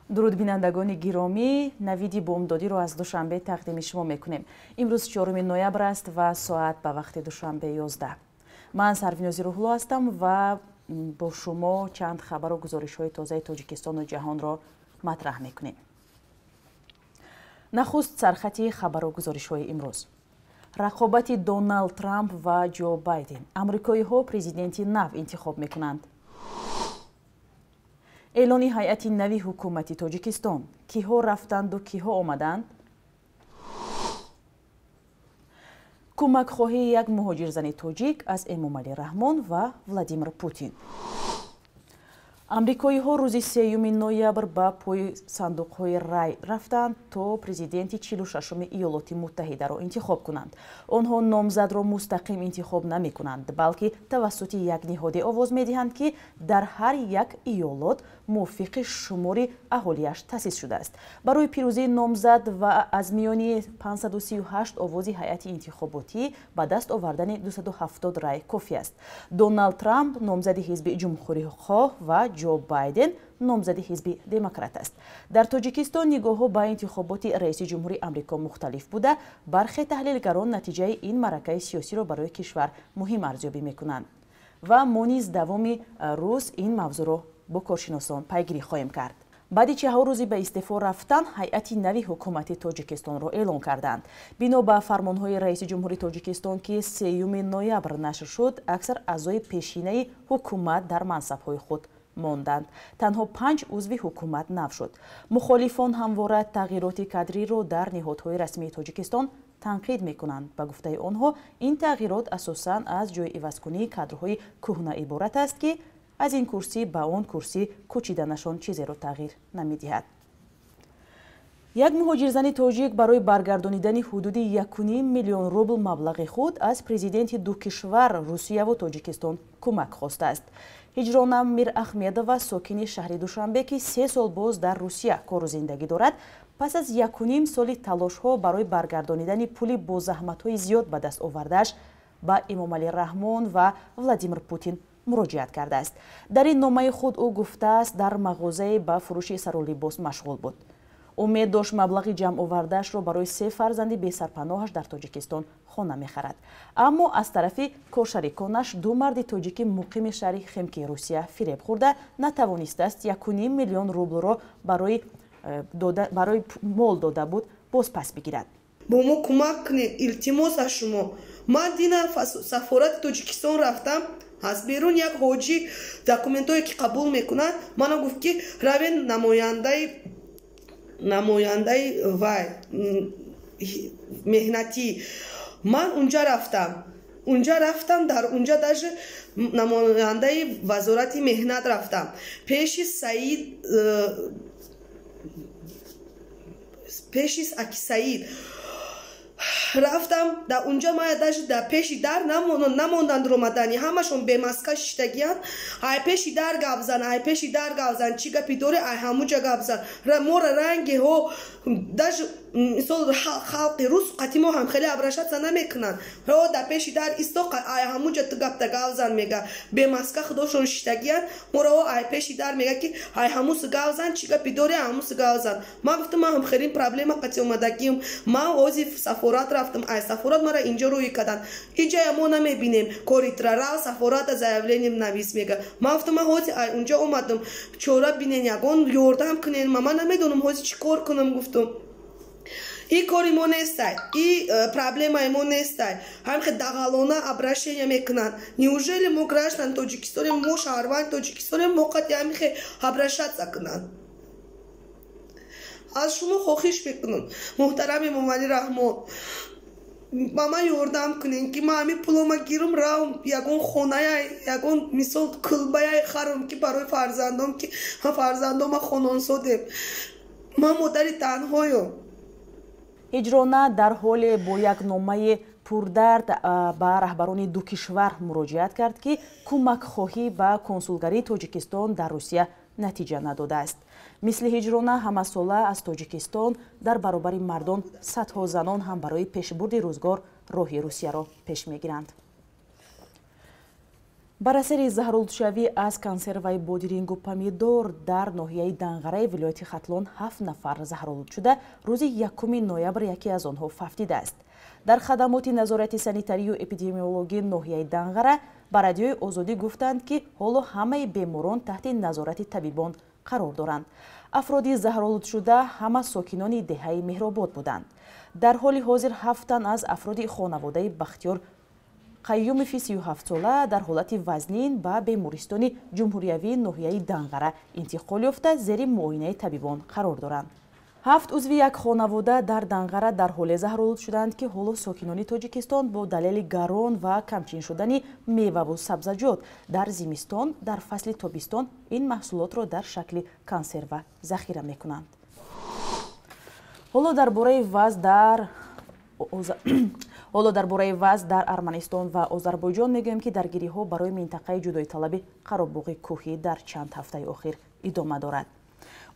Дуруд, бинандагони гиромӣ, навиди бомдодиро аз Душанбе тақдими шумо мекунем. Имрӯз 4 ноябр аст ва соат ба вақти Душанбе 11. Ман Сарвинози Рӯҳулло ҳастам ва бо шумо чанд хабару гузоришҳои тозаи Тоҷикистону ҷаҳонро матраҳ мекунем. Нахуст сархати хабару гузоришҳои имрӯз. Рақобати Доналд Трамп ва Ҷо Байден. Амрикоиҳо президенти нав интихоб мекунанд. Эълони ҳайати нави ҳукумати Тоҷикистон. Киҳо рафтанду киҳо омаданд? Кӯмакхоҳии як муҳоҷирзани тоҷик аз Эмомалӣ Раҳмон ва Владимир Путин. Амрикоиҳо рӯзи 3 ноябр ба пои сандуқҳои рай рафтанд, то президенти 46-уми Иёлоти Муттаҳидаро интихоб кунанд. Онҳо номзадро мустақим интихоб намекунанд, балки тавассути як ниҳоде овоз медиҳанд, ки дар ҳар як иёлот мувофиқи шумори аҳолиаш таъсис шудааст. Барои пирӯзии номзад ва аз миёни 538 овози ҳайати интихоботӣ ба даст овардани 270 рай кофӣ аст. Доналд Трамп номзади ҳизби ҷумҳурихоҳ ва Ҷо Байден номзади ҳизби демократ аст. Дар Тоҷикистон нигоҳҳо ба интихоботи раиси ҷумҳури Амрико мухталиф буда, бархе таҳлилгарон натиҷаи ин маъракаи сиёсиро барои кишвар муҳим арзёбӣ мекунанд. Ва мо низ давоми рӯз ин мавзӯъро бо коршиносон пайгирӣ хоҳем кард. Баъди 4 рӯзи ба истеъфо рафтан, ҳайати нави ҳукумати Тоҷикистонро эълон карданд. Бино ба фармонҳои раиси ҷумҳури Тоҷикистон, ки 3 ноябр нашр шуд, аксар аъзои пешинаи ҳукумат дар мансабҳои худ монданд. Танҳо 5 узви ҳукумат нав шуд. Мухолифон ҳамвора тағйироти кадриро дар ниҳодҳои расмии Тоҷикистон танқид мекунанд. Ба гуфтаи онҳо, ин тағйирот асосан аз ҷойи ивазкунии кадрҳои кӯҳна иборат аст, ки аз ин курсӣ ба он курсӣ кӯчиданашон чизеро тағйир намедиҳад. Як муҳоҷирзани тоҷик барои баргардонидани ҳудуди 1,5 миллион рубл маблағи худ аз президенти ду кишвар Русияву Тоҷикистон кӯмак хостааст. Ҳиҷрона Мирахмедова, сокини шаҳри Душанбе, ки 3 сол боз дар Русия кору зиндагӣ дорад, пас аз 1,5 соли талошҳо барои баргардонидани пули бо заҳматҳои зиёд ба даст овардааш ба Эмомалӣ Раҳмон ва Владимир Путин муроҷиат кардааст. Дар ин номаи худ ӯ гуфтааст, дар мағозае ба фурӯши сарулибос машғул буд. Умед дошт маблағи ҷамъовардаашро барои 3 фарзанди бесарпаноҳаш дар Тоҷикистон хона мехарад. Аммо аз тарафи коршариконаш ду марди тоҷики муқими шаҳри Химкии Русия фиреб хӯрда, натавонистааст 1,5 миллион рублро барои мол дода буд боз пас бигирад. Бо мо кӯмак кунед, илтимос аз шумо. Ман дина сафорати Тоҷикистон рафтам, аз берун як ҳоҷӣ документое ки қабул мекунад, мана гуфт, ки равен намояндаи вай меҳнатӣ. Ман унҷа рафтам, дар унҷа даже намояндаи вазорати меҳнат рафтам. Пеши Саид, пеши Аки Саид рафтам, дар унҷа мая даже дар пеши дар намонданд ромадани, ҳамашон бемаска шиштагиянд. Ай пеши дар гап зан, ай пеши дар гап зан, чӣ гапи дорӣ, ай ҳамуҷа гап зан. Мора рангиҳо даже мисол халқи рус қати мо ҳам хеле обращаться намекунанд. Ро дар пеши дар исто, ай ҳамуҷа ту гапта гап зан мега. Бемаска худошон шиштагиянд, мора ай пеши дар мега, ки ай ҳамусу гап зан, чӣ гапи дорӣ, ҳамусу гап зан. Ман гуфтам, ман ҳам хеле проблема қати омадагиам. Ман ози сафорат рафтам, ай сафорат мара инҷо рӯй карданд. Иҷая мо намебинем коритра, рав сафората заявлением навис мега. Ман гуфтам, ман ҳози ай унҷо омадам, чора бинен, ягон ёрдам кунен, ман намедонам ҳози чӣ кор кунам, гуфтам. И кори мо нестай, и проблемаи мо нестай. Ҳамхе дағалона обращения мекунанд. Неужели мо граждан Тоҷикистонем, мо шаҳрванд Тоҷикистонем, мо қати ҳамхе обращаться кунанд? Аз шумо хоҳиш мекунам, муҳтарам Эмомалӣ Раҳмон, ба ман ёрдам кунен, ки ман ҳамин пулома гирам, равам ягон хоная, ягон мисол кулбая харам, ки барои фарзандом, ки фарзандома хононсодем. Ман модари танҳоям. Ҳиҷрона дар ҳоле бо як номаи пурдард ба раҳбарони ду кишвар муроҷиат кард, ки кӯмакхоҳӣ ба консулгарии Тоҷикистон дар Русия натиҷа надодааст. Мисли ҳиҷрона ҳамасола аз Тоҷикистон дар баробари мардон садҳо занон ҳам барои пешбурди рӯзгор роҳи Русияро пеш мегиранд. Бар асари заҳролудшавӣ аз консерваи бодирингу помидор дар ноҳияи Данғараи вилояти Хатлон 7 нафар заҳролуд шуда, рӯзи 1 ноябр яке аз онҳо фавтидааст. Дар хадамоти назорати санитарию эпидемиологии ноҳияи Данғара ба Радиои Озодӣ гуфтанд, ки ҳоло ҳамаи беморон таҳти назорати табибон қарор доранд. Афроди заҳролудшуда ҳама сокинони деҳаи Меҳробод буданд. Дар ҳоли ҳозир 7 тан аз афроди хонаводаи Бахтиёр Қайюмови 37-сола дар ҳолати вазнин ба бемористони ҷумҳуриявии ноҳияи Данғара интиқол ёфта, зери муоинаи табибон қарор доранд. 7 узви як хонавода дар Данғара дар ҳоле заҳролуд шуданд, ки ҳоло сокинони Тоҷикистон бо далели гарон ва камчин шудани меваву сабзаҷот дар зимистон, дар фасли тобистон ин маҳсулотро дар шакли консерва захира мекунанд. Ҳоло дар бораи вазъ дар Арманистон ва Озарбойҷон мегӯем, ки даргириҳо барои минтақаи ҷудоиталаби Қаробоғи кӯҳӣ дар чанд ҳафтаи охир идома дорад.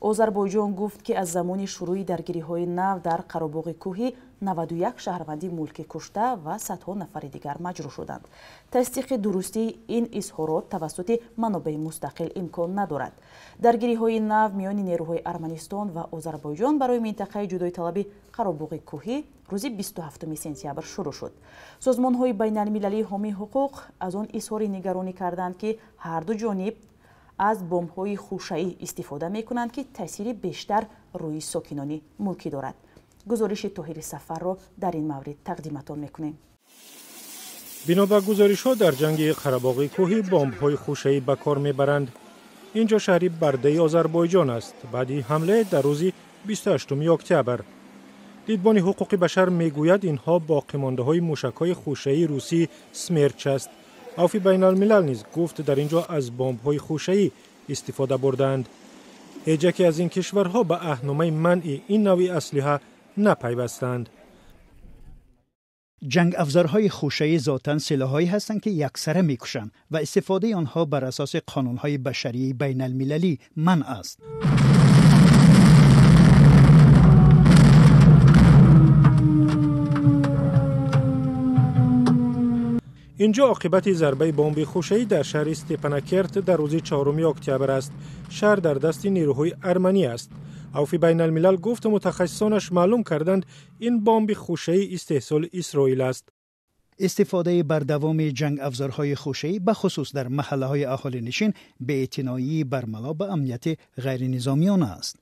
Озарбойҷон гуфт, ки аз замони шурӯи даргириҳои нав дар Қаробоғи кӯҳӣ 91 шаҳрванди мулкӣ кушта ва садҳо нафари дигар маҷрӯҳ шуданд. Тасдиқи дурустии ин изҳорот тавассути манобеи мустақил имкон надорад. Даргириҳои нав миёни нерӯҳои Арманистон ва Озарбойҷон барои минтақаи ҷудоиталаби Қаробоғи кӯҳӣ рӯзи 27 сентябр шурӯъ шуд. Созмонҳои байналмилалии ҳомии ҳуқуқ аз он изҳори нигаронӣ карданд, ки ҳарду ҷониб аз бомбҳои хушаӣ истифода мекунанд, ки таъсири бештар рӯи сокинони мулкӣ дорад. Гузориши Тоҳири Сафарро дар ин маврид тақдиматон мекунем. Бино ба гузоришҳо дар ҷанги Қарабоғи кӯҳӣ бомбҳои хушаӣ ба кор мебаранд. Инҷо шаҳри Бардаи Озарбойҷон аст. Баъди ҳамле дар рӯзи 28 октябр. Дидбони ҳуқуқи башар мегӯяд, инҳо боқимондаҳои мушакҳои хушаии русии Смерч аст. Авфи байналмилал низ гуфт, дар ин ҷо аз бомбҳои хушаӣ истифода бурдаанд. Ҳеҷ яке аз ин кишварҳо ба аҳдномаи манъи ин навъи аслиҳа напайвастанд. Ҷанг афзорҳои хушаӣ зотан силоҳҳое ҳастанд, ки яксара мекушанд ва истифодаи онҳо бар асоси қонунҳои башарии байналмилалӣ манъ аст. Инҷо оқибати зарбаи бомби хушаӣ дар шаҳри Степанакерт дар рӯзи 4 октябр аст. Шаҳр дар дасти нерӯҳои арманӣ аст. Авфи байналмилал гуфт, мутахассисонаш маълум карданд, ин бомби хушаӣ истеҳсоли Исроил аст. Истифодаи бардавоми ҷанг афзорҳои хушаӣ бахусус дар маҳаллаҳои аҳолинишин беэътиноии бармало ба амнияти ғайринизомиён аст.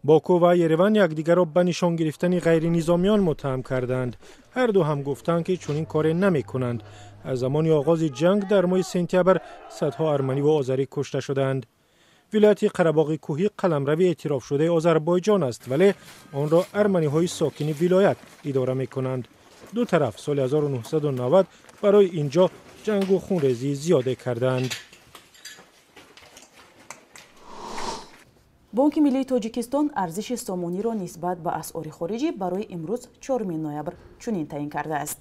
Боку ва Ереван якдигарро ба нишон гирифтани ғайринизомиён муттаҳам карданд. Ҳарду ҳам гуфтанд, ки чунин коре намекунанд. Аз замони оғози ҷанг дар моҳи сентябр садҳо арманӣ ва озарӣ кушта шуданд. Вилояти Қарабоғи кӯҳӣ қаламрави эътирофшудаи Озарбойҷон аст, вале онро арманиҳои сокини вилоят идора мекунанд. Ду тараф соли 1990 барои ин ҷо ҷангу хунрезии зиёде карданд. Бонки миллии Тоҷикистон арзиши сомониро нисбат ба асъори хориҷӣ барои имрӯз 4 ноябр чунин таъин кардааст.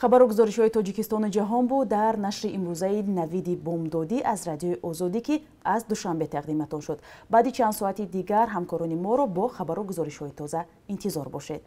Хабару гузоришҳои Тоҷикистону ҷаҳон буд дар нашри имрӯзаи Навиди бомдодӣ аз Радиои Озодӣ, ки аз Душанбе тақдиматон шуд. Баъди чанд соати дигар ҳамкорони моро бо хабару гузоришҳои тоза интизор бошед.